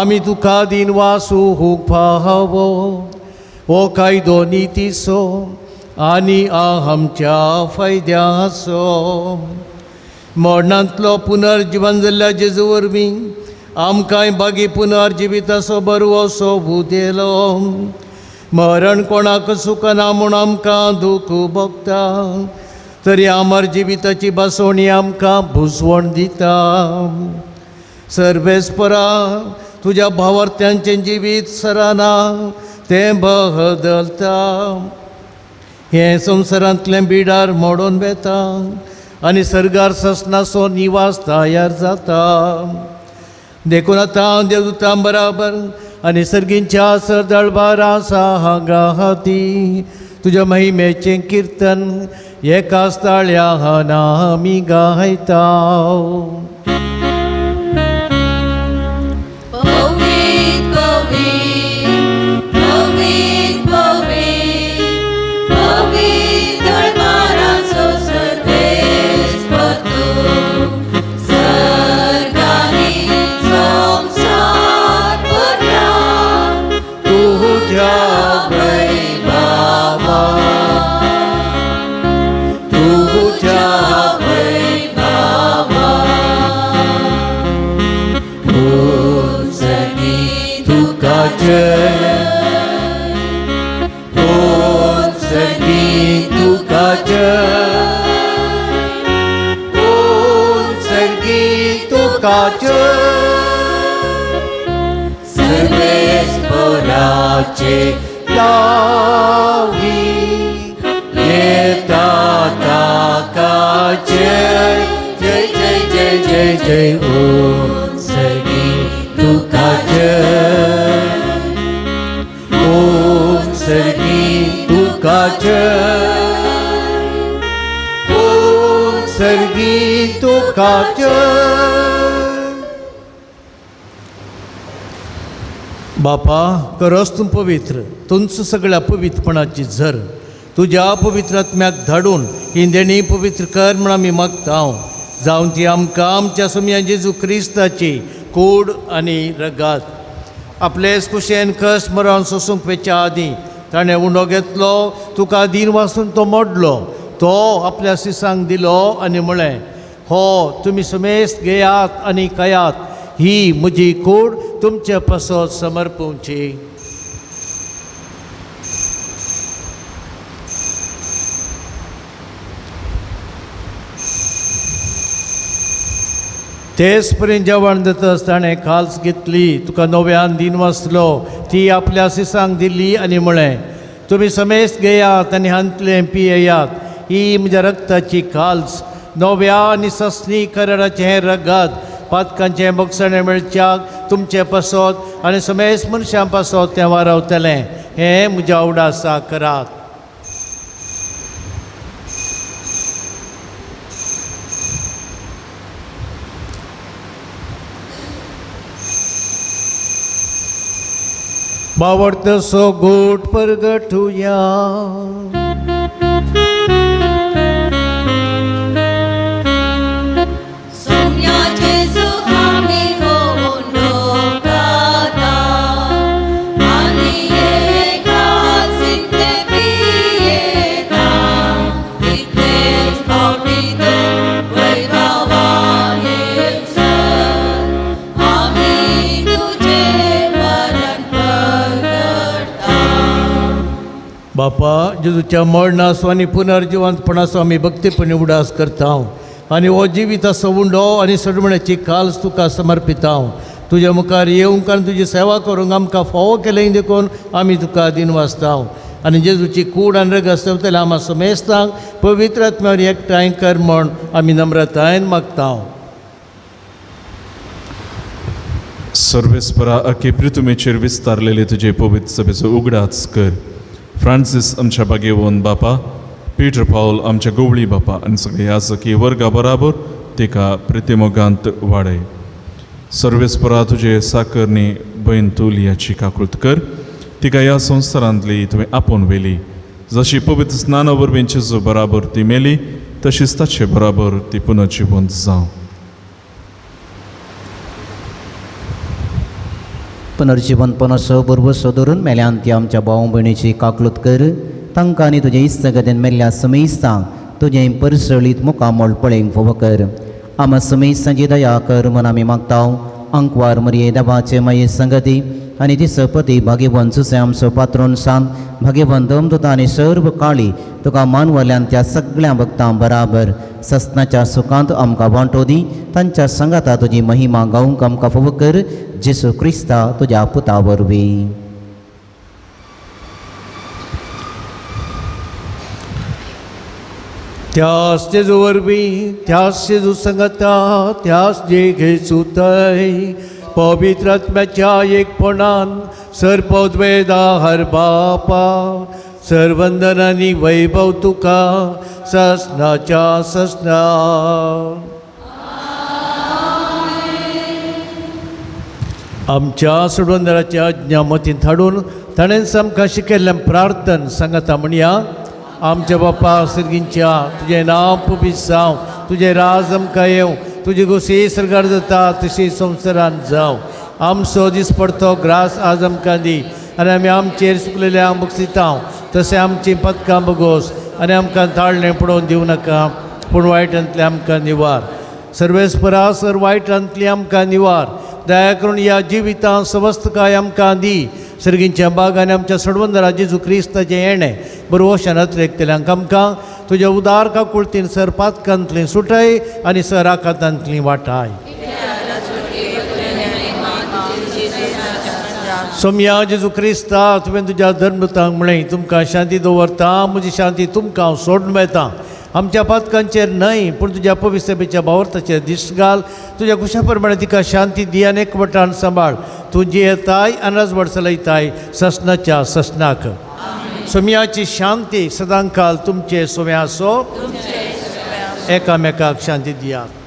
[SPEAKER 2] आमी तुका दीन वासूंक फावो हो कायदो नितीचो आनी आमच्या फायद्याचो. मरणांतलो पुनर्जिवन जाल्ल्या जेजू वरवीं आमकांय बागी पुनर्जिविताचो बरवसो उदेलो. मरण कोणाक सुखना म्हूण आमकां दूख भोगता तरी आमर जिविताची बसवणी आमकां भुजवण दिता. सर्वेस्परा तुज्या भावार्थ्यांचें जिवीत सराना तें बदलता. हें संवसारांतलें बिडार मोडून वेता आनी सर्गार ससनाचो निवास तयार जाता. देखून आतां देवदूतां बराबर आनी सर्गींच्या सरदळबारा सांगाती तुज्या महिमेचें किर्तन एकाच ताळ्यान आमी गायता. सर्वेस्पराचे दावी येता ताका जय जय जय जय जय जय ओम सर्गी तुका जय ओम सर्गी तुका जय ओम सर्गी तुका जय. बापा करस तूं पवित्र तुंच सगळ्या पवित्रपणाची झर तुज्या पवित्र आत्म्याक धाडून ही देणी पवित्र कर म्हण आमी मागता हांव जावन ती आमकां आमच्या सोमया जेजू क्रिस्ताची कूड आनी रगात. आपलेच कुशेन कस मरण सोसूंक वेच्या आदीं ताणें उंडो घेतलो तुका दीन वासून तो मोडलो तो आपल्या सिसांक दिलो आनी म्हळें हो तुमी समेस्त घेयात आनी खायात ही म्हजी कूड तुमचे पासत समर्पूंची. तेच पर्यंत जेवण जातच ताणें काल्स घेतली तुका नव्यान दीन वाचलो ती आपल्या सिसांक दिली आनी म्हळें तुमी समेस्त घेयात आनी हांतलें पियेयात ही म्हज्या रक्ताची काल्स नव्या आनी ससनी कराराचें हें रगत पातकांचें मोगसणें मेळच्याक तुमचे पासत आनी समेस्त मनशां पासत तें वारावतलें हें म्हज्या उडासा करात. बावडतसो गोट परगटुया. बापा जेजूच्या मरणाचो आनी पुनर्जिवंतपणाचो आमी भक्तीपणी उडास करता आनी हो जिविताचो उंडो आनी सडमण्याची काल्स तुका समर्पिता. तुज्या मुखार येवंक आनी तुजी सेवा करूंक आमकां फावो केलें देखून आमी तुका दीन वाचता आनी जेजूची कूड आनी रगत सेवतले आमा समेस्तांक पवित्र आत्म्यावर एकठांय कर म्हण आमी नम्रतायेन मागता.
[SPEAKER 7] सर्वेस्परा अखे पृथ्वीचेर विस्तारलेले तुजे पवित्र सभेचो उगडास कर. फ्रांसीस आमच्या बागेवन बापा, पीटर पावल आमच्या गोवळी बापा आनी सगळे याजकी वर्गा बराबर तिका प्रितिमोगांत वाडय. सर्वेस्परा तुजे साकरणी बयन तुलियाची काकूळत कर. तिका ह्या संवसारांतली तुवें आपोवन व्हेली. जशी पवित्र स्नाना वरवीं जेजू बराबर ती मेली तशीच ताचे बराबर ती पुनर्जिवंत जावं.
[SPEAKER 6] पुनर्जिवंतपणाचो भरवसो धरून मेल्यान ती आमच्या भाव भयणीची काकलूत कर. तांकां आनी तुजे इस्तगतीन मेल्ल्या समेस्तांक तुजें परसळीत मुखामोल पळयंक फावो कर. आमा समेस्तांची दया कर म्हूण आमी मागता. आंकवार मरये देवाचे माये संगती आनी तिचो पती भाग्यवंत सुसे आमचो पात्रोन सांत भाग्यवंत दमदूत आनी सर्व काळी तुका मानवल्यान त्या सगळ्या भक्तां बराबर ससनाच्या सुखांत आमकां वांटो दी. तांच्या संगाता तुजी महिमा गावंक आमकां फावो कर. जेसू क्रिस्ता तुज्या पुता वरवीं.
[SPEAKER 2] त्यास जेजू वरवीं, त्यास जेजू संगता, त्यास जे घेसुतय पवित्र आत्म्याच्या एकपणान सर्पद्वेदा हर बापा सर्वंदन आनी वैभव तुका ससनाच्या ससना. आमच्या सोडवंदराच्या आज्ञा मतींत हाडून ताणें आमकां शिकयल्लें प्रार्थन सांगता म्हणया. आमच्या बापा सर्गींच्या तुजें नांव पवित्र जावं, तुजें राज आमकां येवं, तुजी गोशी सरकार जाता तशी संवसारान जावं. आमचो दीस पडतो ग्रास आज आमकां दी आनी आमी आमचेर सुकलेल्या बक्षिता तशें आमचीं पदकां बगोस आनी आमकां ताळणें पडोवन दिवं नाका पूण वायटांतलें आमकां निवार. सर्वेस्परा सर वायटांतली आमकां निवार. दया करून ह्या जिवितांत सवस्तकाय आमकां दी. सर्गींच्या बागांनी आमच्या सडवंदरा जेजू क्रिस्ताचें येणें बरवशान अत्रेकतल्यांक आमकां तुज्या उदार काकुळतीन सर पातकांतलीं सुटय आनी सर आकांतांतलीं वाटाय. सोमया जेजू क्रिस्ता तुवें तुज्या धर्मतांक म्हळें तुमकां शांती दवरता, म्हजी शांती तुमकां हांव सोडून वता. आमच्या पातकांचेर न्हय पूण तुज्या पवित्रतेच्या भावार्थाचेर दिश्ट घाल. तुज्या कुशा प्रमाणे तिका शांती दी आनी एकवटान सांबाळ. तूं जियेताय आनी राजवट चलयताय ससनाच्या ससनाक. सोमयाची शांती सदांकाल तुमचे सोम्या आसो. एकामेकाक शांती दियात.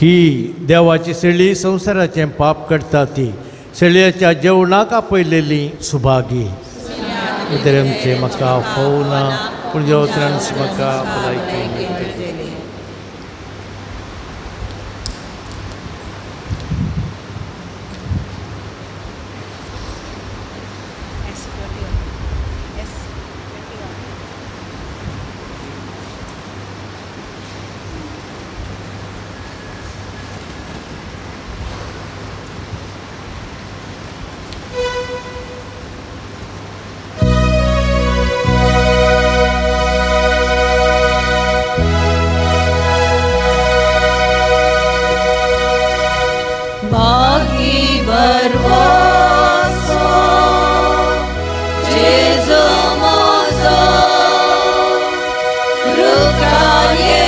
[SPEAKER 2] ही देवाची शेळी संवसाराचें पाप करता ती शेळयेच्या जेवणाक आपयलेली सुभागी. आमचें म्हाका फोवना पूण जेवत्रांस म्हाका भलायकी.
[SPEAKER 1] Rukaye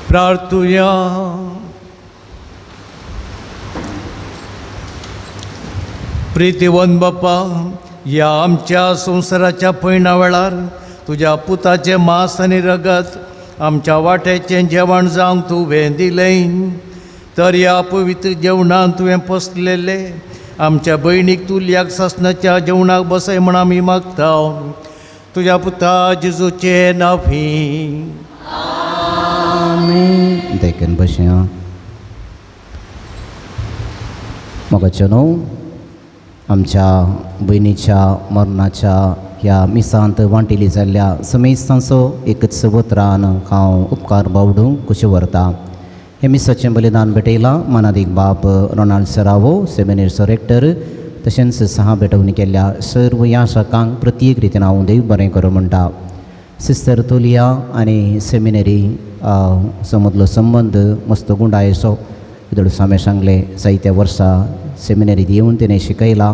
[SPEAKER 2] प्रार्थुया. प्रितीवन बापा, ह्या आमच्या संवसाराच्या पयणा वेळार तुज्या पुताचें मांस आनी रगत आमच्या वाट्याचें जेवण जावंक तुवें दिलें, तर ह्या पवित्र जेवणान तुवें पोसलेलें आमच्या भयणीक तुल्याक सासणाच्या जेवणाक बसय म्हण आमी मागता. तुज्या पुता जेजूचें नांवी
[SPEAKER 6] आमेन. देखून बसया. मोगाचो न्हू आमच्या भयणीच्या मरणाच्या ह्या मिसांत वांटिली जाल्ल्या समेस्तांचो एकच उतरान हांव उपकार बावडूंक कुशी व्हरता. हे मिसाचें बलिदान भेटयलां मानादीक बाप रोनाल्ड सरावो सेमिनेरचो रेक्टर, तशेंच सहा भेटवणी केल्ल्या सर्व यासकांक प्रत्येक रितीन हांव देव बरें करूं म्हणटा. सिस्टर तोलिया आनी सेमिनरी समदलो संबंद मस्त गुंडायचो. इदोळ स्वामी सांगलें जायत्या वर्सां सेमिनरीत येवन तिणें शिकयलां.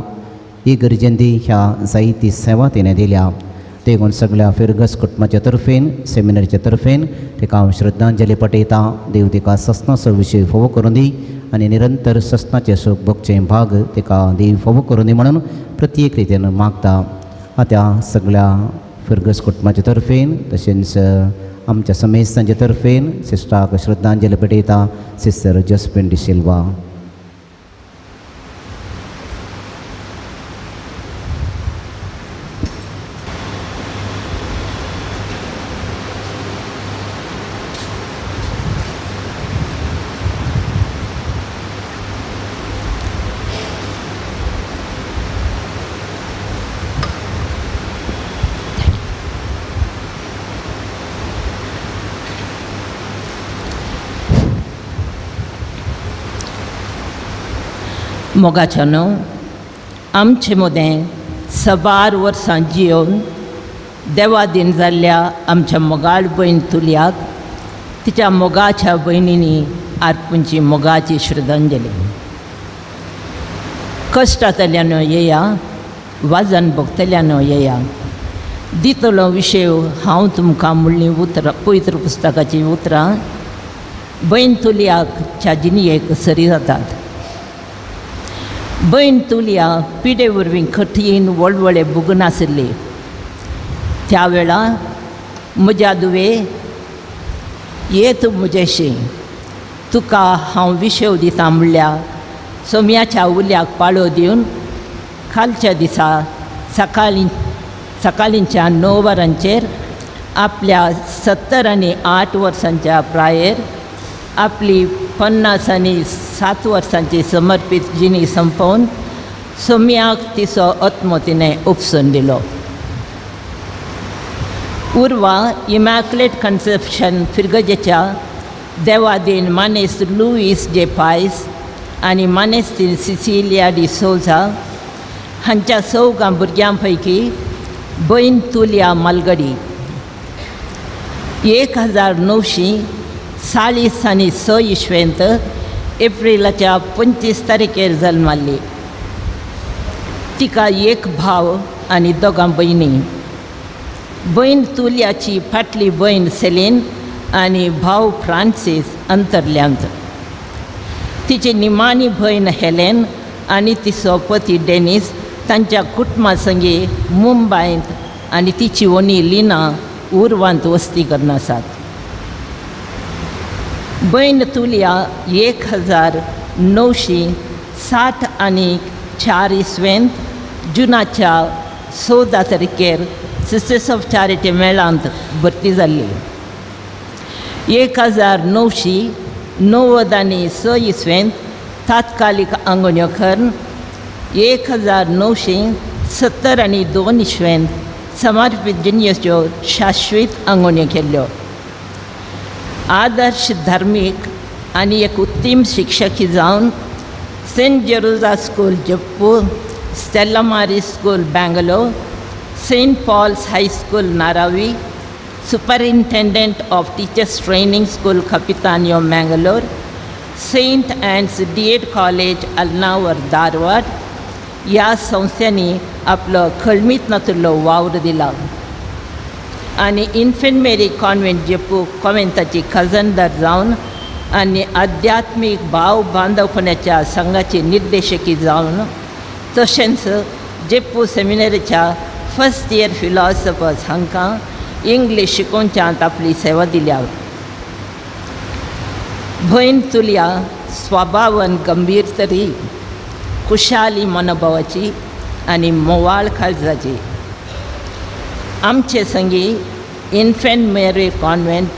[SPEAKER 6] ही गरजेंती ह्या जायती सेवा तिणें दिल्या. देखून सगळ्या फिरगस कुटुंबाच्या तर्फेन सेमिनरीच्या तर्फेन तिका हांव श्रद्धांजली पटयतां. देव तिका सस्नाचो विशय फोवो करूं दी आनी निरंतर सस्नाचें सूख भोगचें भाग तिका देव फोवो करूं दी म्हणून प्रत्येक रितीन मागता. आतां सगळ्या फिरगस कुटुंबाच्या तर्फेन तशेंच आमच्या समेस्तांच्या तर्फेन सिस्टराक श्रद्धांजली भेटयता सिस्टर जस्पिन डिसिल्वा.
[SPEAKER 8] मोगाच्यानो आमचे मदें सबार वर्सां जियोवन देवादीन जाल्ल्या आमच्या मोगाळ भयण तुलयाक तिच्या मोगाच्या भयणींनी आर्पूंची मोगाची श्रद्धांजली. कश्टांतल्यान येया, वाजन भोगतल्यान येया, दितलो विशय हांव तुमकां म्हणलीं उतरां पवित्र पुस्तकाचीं उतरां भयण तुलयाक च्या जिणयेक सरी जातात. भयण तुलया पिडे वरवीं कठीण वळवळे भोगनाशिल्ली. त्या वेळा म्हज्या दुवे ये तूं म्हजेशी, तुका हांव विशेव दिता म्हणल्या सोम्याच्या उल्याक पाळो दिवन कालच्या दिसा सकाळींच्या 9 वरांचेर आपल्या 78 वर्सांच्या प्रायेर आपली 57 वर्सांची समर्पीत जिणी संपोवन सोम्याक तिचो आत्मो तिणें उपसून दिलो. उर्वा इमॅक्युलेट कन्सेप्शन फिरगजेच्या देवादीन मानेस्त लुईस जे पायस आनी मानेस्त सिसिलिया डी सोजा हांच्या 4 भुरग्यां पैकी भयण तुलया मालगडी 1946 इसवेंत एप्रिलाच्या 25 तारखेर जल्माल्ली. तिका एक भाव आनी 2 भयणी. भयण तुलयाची फाटली भयण सेलीन आनी भाव फ्रांसीस अंतरल्यांत. तिची निमाणी भयण हेलेन आनी तिचो पती डेनिस तांच्या कुटुंबा संगी मुंबयंत आनी तिची व्हनी लिना उर्वांत वस्ती करून आसात. भयण तुलया 1964 इसवेंत जुनाच्या 14 तारखेर सिस्टर्स ऑफ चॅरिटी मेळांत भरती जाल्ली. 1996 इसवेंत तात्कालीक आंगोण्यो करून 1972 इसवेंत समर्पीत जिणयेच्यो शाश्वीत आंगोण्यो केल्ल्यो. आदर्श धार्मीक आनी एक उत्तम शिक्षकी जावन Saint Jerusa school Jeppu, Stella Maris school Bangalore, Saint Paul's high school Naravi, superintendent of teachers training school Capitanio Mangalore, Saint Anne's D Ed college Alnavar Dharwad ह्या संस्थांनी आपलो खळमीत नातिल्लो वावर दिला आनी इन्फंट मेरी कॉन्वेंट जेपू कॉन्वेंटाची खजनदार जावन आनी आध्यात्मीक भाव बांदवपणाच्या संघाची निर्देशकी जावन तशेंच जेपू सेमिनरीच्या फर्स्ट इयर फिलॉसॉफर्स हांकां इंग्लीश शिकोवच्यांत आपली सेवा दिल्या. भयण तुलया स्वभावान गंभीर तरी खुशाली मनोभावाची आनी मोवाळ काळजाची. आमचे संगी Infant Mary convent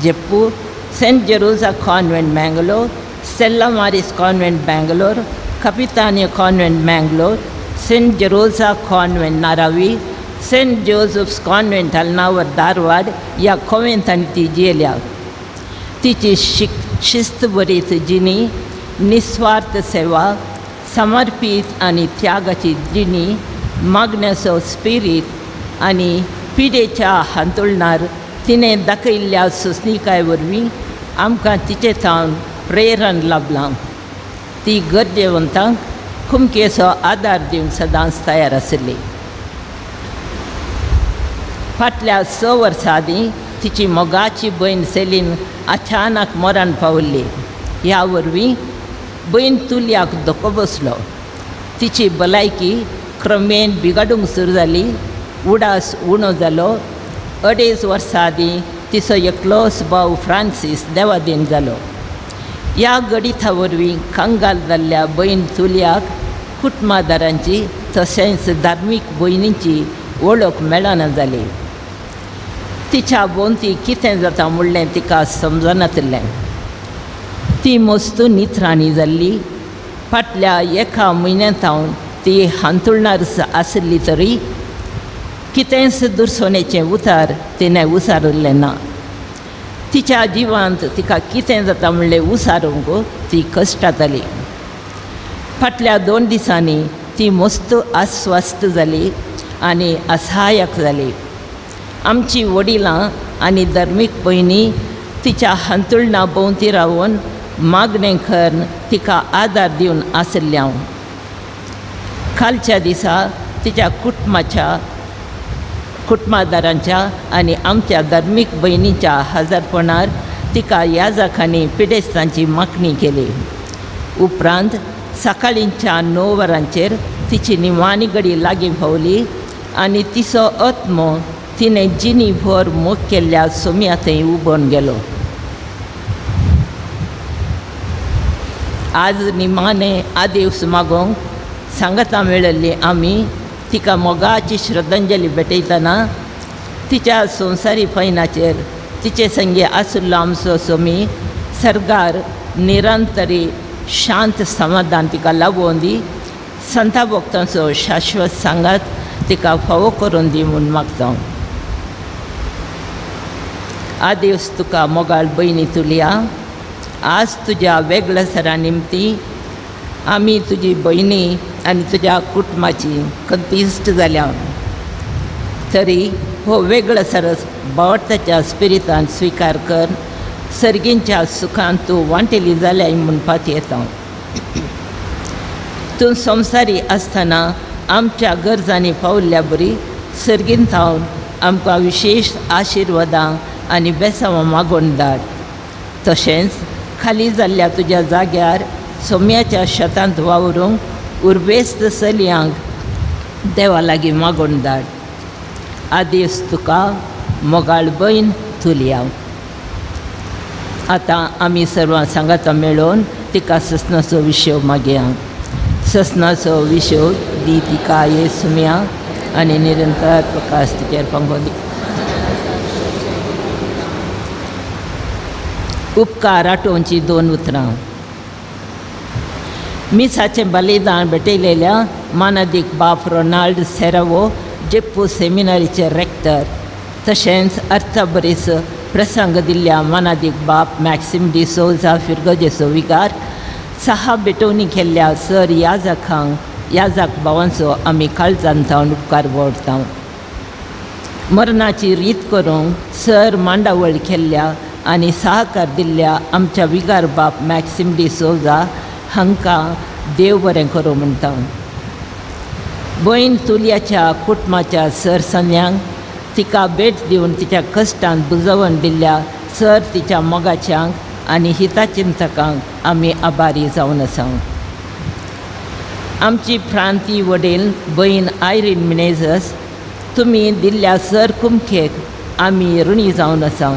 [SPEAKER 8] Jeppu, Saint Jerusa convent Mangalore, Stella Maris convent Bangalore, Capitanio convent Mangalore, Saint Jerusa convent Naravi, Saint Joseph's convent Alnavar Dharwad ह्या कॉन्वेंटांनी ती जियेल्या. तिची शिस्तभरीत जिणी, निस्वार्थ सेवा, समर्पीत आनी त्यागाची जिणी, मागण्याचो स्पिरीत आनी पिडेच्या हांतुळणार तिणें दाखयल्ल्या सोंसणीकाय वरवीं आमकां तिचे थावन प्रेरण लाभलां. ती गरजेवंतांक कुमकेचो आदार दिवंक सदांच तयार आशिल्ली. फाटल्या 6 वर्सां आदीं तिची मोगाची भयण सेलीन अचानक मरण पाविल्ली. ह्या वरवीं भयण तुलयाक धोको बसलो. तिची भलायकी क्रमेण बिगाडूंक सुरू जाली. उडास उणो जालो. 2.5 वर्सां आदीं तिचो एकलोच भाव फ्रांसीस देवादीन जालो. ह्या गणिता वरवीं कंगाल जाल्ल्या भयण तुलयाक कुटुंबादारांची तशेंच धार्मीक भयणींची वळख मेळना जाली. तिच्या भोंवती कितें जाता म्हणलें तिका समजनातिल्लें. ती मस्तू नित्राणी जाल्ली. फाटल्या 1 म्हयन्या सावन ती हांतुळणार आशिल्ली तरी कितेंच दुरसोणेचें उतार तिणें उसारिल्लें ना. तिच्या जिवांत तिका कितें जाता म्हणलें उसारूंक ती कश्टाताली. फाटल्या 2 दिसांनी ती मस्त अस्वस्थ जाली आनी असहायक जाली. आमची वडिलां आनी धर्मीक भयणी तिच्या हांतुळणा भोंवती रावन मागणें करून तिका आदार दिवन आशिल्ल्या. कालच्या दिसा तिच्या कुटुंबादारांच्या आनी आमच्या धर्मीक भयणीच्या हजारपणार तिका याजकांनी पिडेस्तांची मागणी केली. उपरांत सकाळींच्या 9 वरांचेर तिची निमाणी घडी लागीं पावली आनी तिचो आत्मो तिणें जिणी भर मोग केल्ल्या सोम्या थंय उबोवन गेलो. आज निमाणे आदेस मागोवंक सांगाता मेळिल्ली आमी तिका मोगाची श्रद्धांजली भेटयतना तिच्या संवसारी पयणाचेर तिचे संगे आशिल्लो आमचो सोमी सरकार निरंतरी शांत समाधान तिका लागोवन दी, संता भक्तांचो शाश्वत सांगात तिका फावो करून दी म्हूण मागता. आदेस तुका मोगाळ भयणी तुलया, आज तुज्या वेगळ्या सरा निमती आमी तुजी भयणी आनी तुज्या कुटुंबाची खंतीश्ट जाल्या. तरी हो वेगळो सरस बावडताच्या स्पिरितान स्विकार कर, सर्गींच्या सुखान तूं वांटेली जाल्याय म्हणपाक येता. तूं संवसारी आसतना आमच्या गरजांनी पावल्ल्या बरी सर्गीन थावन आमकां विशेश आशिर्वादां आनी बेसांवां मागोवन धाड. तशेंच खाली जाल्ल्या तुज्या जाग्यार सोम्याच्या शेतांत वावरूंक उर्बेस्त चलयांक देवा लागीं मागोवन धाड. आदेस तुका मोगाळ भयण तुलया. आतां आमी सर्वां सांगाता मेळोवन तिका ससनाचो विशय मागया. ससनाचो विशय दी तिका ये सुम्या आनी निरंतर प्रकाश तिचेर पांगो दी. उपकार आठोवची 2 उतरां. मिसाचें बलिदान भेटयलेल्या मानादीक बाप रोनाल्ड सेरावो जेप्पू सेमिनारीचे रेक्टर, तशेंच अर्थबरीस प्रसंग दिल्ल्या मानादीक बाप मॅक्सिम डिसोजा फिरगजेचो विगार, सहा भेटवणी केल्ल्या सर याजकांक याजक भावांचो आमी काळजान थावन उपकार वोडता. मरणाची रीत करूंक सर मांडावळ केल्ल्या आनी सहकार दिल्ल्या आमच्या विगार बाप मॅक्सिम डिसोजा हांकां देव बरें करूं म्हणटा. भयण तुलयाच्या कुटुंबाच्या सर सन्यांक तिका भेट दिवन तिच्या कश्टान बुजवण दिल्ल्या सर तिच्या मोगाच्यांक आनी हिताचिंतकांक आमी आभारी जावन आसा. आमची प्रांती वडील भयण आयरीन मिनेजस, तुमी दिल्ल्या सर कुमखेक आमी ऋणी जावन आसा.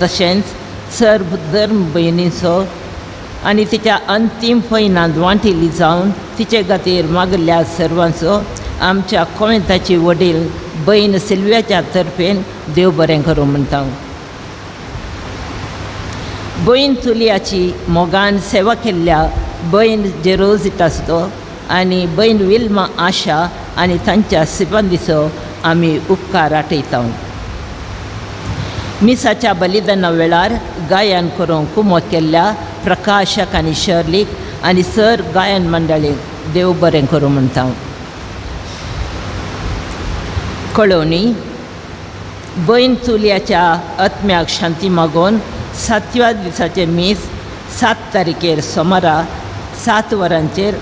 [SPEAKER 8] तशेंच सर धर्म भयणीचो आनी तिच्या अंतीम फैनांत वांटिल्ली जावन तिचे खातीर मागिल्ल्या सर्वांचो आमच्या कोवेंताची वडील भयण सिल्व्याच्या तर्फेन देव बरें करूं म्हणटा. भयण तुलयाची मोगान सेवा केल्ल्या भयण जेरोजिटाचो आनी भयण विल्मा आशा आनी तांच्या सिबंदीचो आमी उपकार आठयता. मिसाच्या बलिदाना वेळार गायन करूंक कुमो केल्ल्या प्रकाशक आनी शर्लीक आनी सर गायन मंडळीक देव बरें करूं म्हणटा. कळोवणी भयण चुलयाच्या आत्म्याक शांती मागोवन 7व्या दिसाचें मीस 7 तारखेर सोमारा 7 वरांचेर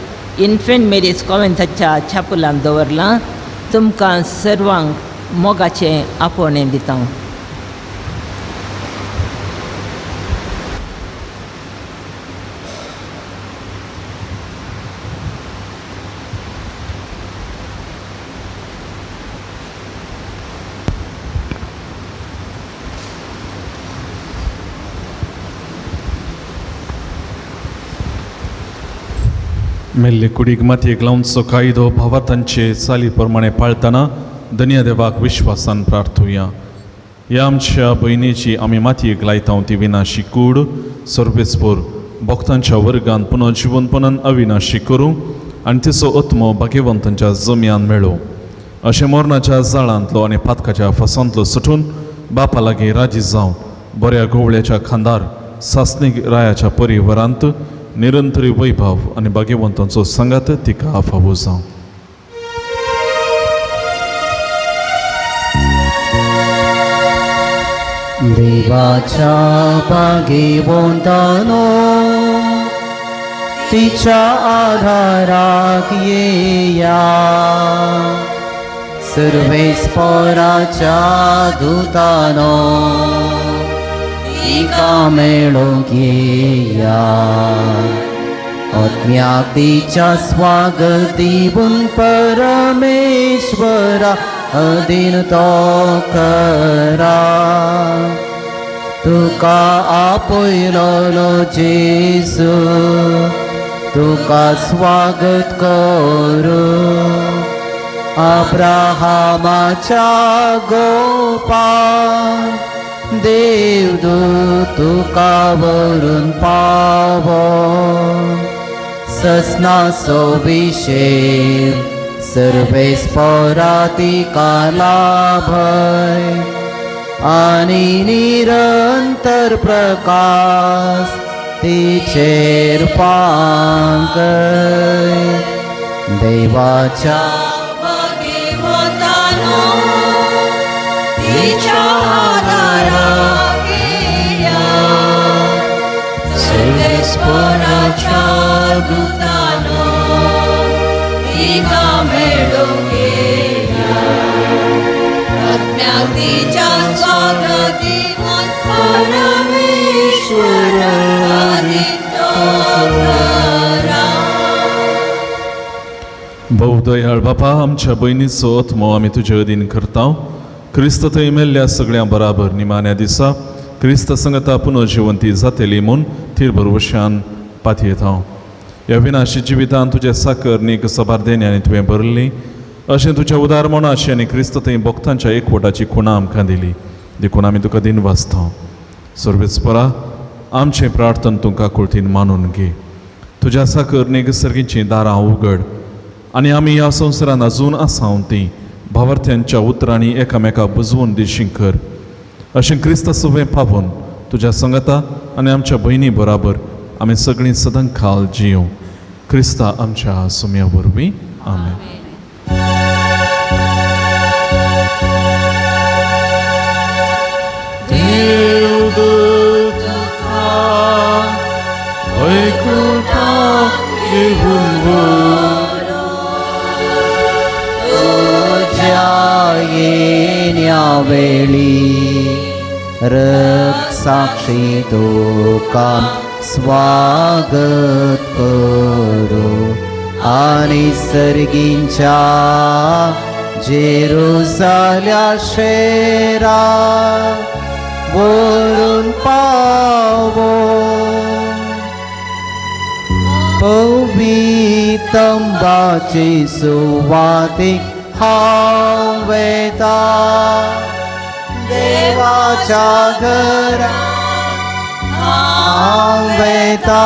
[SPEAKER 8] इन्फेंट मेरीज कॉवेंताच्या छापुलांत दवरलां. तुमकां सर्वांक मोगाचें आपोवणें दिता.
[SPEAKER 7] मेल्ले कुडीक मातयेक लावचो कायदो भावार्थांचे चाली प्रमाणे पाळतना धन्य देवाक विश्वासान प्रार्थुया. ह्या आमच्या भयणीची आमी मातयेक लायता ती विनाशी कूड सर्वेस्पोर भक्तांच्या वर्गान पुनर्जिवनपणान अविनाशी करूं आनी तिचो आत्मो भाग्यवंतांच्या जमयान मेळो. अशें मरणाच्या जाळांतलो आनी पातकाच्या फसांतलो सुटून बापा लागीं राजी जावं बऱ्या गोवळ्याच्या खांदार सासणीक रायाच्या परिवारांत निरंतरी वैभव आनी भाग्यवंतांचो सांगात तिका फावो जावं.
[SPEAKER 6] देवाच्या भाग्यवंतानो तिच्या आधाराक येया, सर्वेस्पराच्या दूतानो तिका मेळोंक येया. आत्म्याक तिच्या स्वागत दिवन परमेश्वरा अधीन तो करा. तुका आपयलोलो जेजू तुका स्वागत करूं. अब्राहामाच्या गोपान देवदूत तुका व्हरून पावो. ससनाचो विशेव सर्वेस्परा तिका लाभय आनी निरंतर प्रकाश तिचेर फांकय. देवाच्या
[SPEAKER 1] भाग्यवंतानो तिच्या आधाराक येया, सर्वेस्पराच्या दूतानो तिका मेळोंक येया. आत्म्याक तिच्या स्वागत दिवन परमेश्वर अधीन तो करा.
[SPEAKER 7] भोवदयाळ बापा, आमच्या भयणीचो आत्मो आमी तुजे अधीन करता. क्रिस्त थंय मेल्ल्या सगळ्यां बराबर निमाण्या दिसा क्रिस्त संगता पुनर्जिवंती जातली म्हूण थीर भरवशान पातयेता. ह्या विनाशी जिवितान तुज्या साकर नीक सबार देण्यांनी तुवें भरली अशें तुज्या उदार मनाची आनी क्रिस्त थंय भक्तांच्या एकवटाची खुणा आमकां दिली, देखून आमी तुका दिन वाचता. सर्वेस्परा, आमचें प्रार्थन तुमकां कुळतीन मानून घे. तुज्या साकर नीक सर्गीचीं दारां उगड आनी आमी ह्या संवसारान अजून आसा तीं भावार्थ्यांच्या उतरांनी एकामेका बुजवून दिशी कर. अशें क्रिस्ता सवें पावून तुज्या संगता आनी आमच्या भयणी बराबर आमी सगळीं सदां खाल जियों. क्रिस्ता आमच्या सुम्या वरवीं. आमेन. देवदूत तुका वैकुंठा घेवन व्हरो.
[SPEAKER 6] तुज्या येण्या वेळी रक्षाक्षी तुका स्वागत करूं आनी सर्गींच्या जेरुसाल्या शेरा व्हरून पावो. पवितंबाची सुवातीक हांव वेता, देवाच्या घरा हांव वेता.